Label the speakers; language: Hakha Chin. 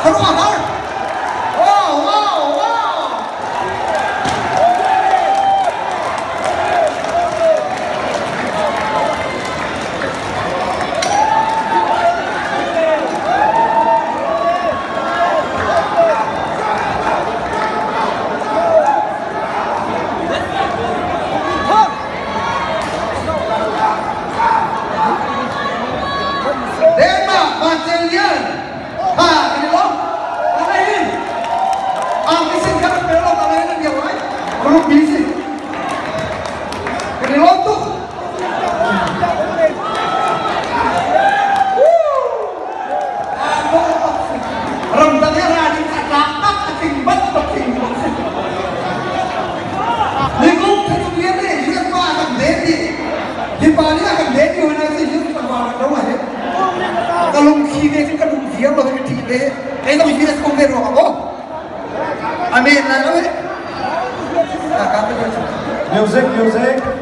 Speaker 1: Khuaruahhar! Wow, wow, wow! Denmark Battalion ha kan i lawm. Amen. Ang isin kan pe lo ka ngai nan diam lai. Group B si. Kan i lawm tuk. Ramdang i ra ding a tlak tak a tling bat bak tling bak si. Nikum thacung lian nih US pa a kan den dih. Hi pa nih a kan den dih hoi si US tlangval kan lo ah hin. Ka lungthli ve cu ka lung viar lo ka ṭih ve. Kei zong US kong ve ruang ah maw? Amen lai lo eh.
Speaker 2: Music, music.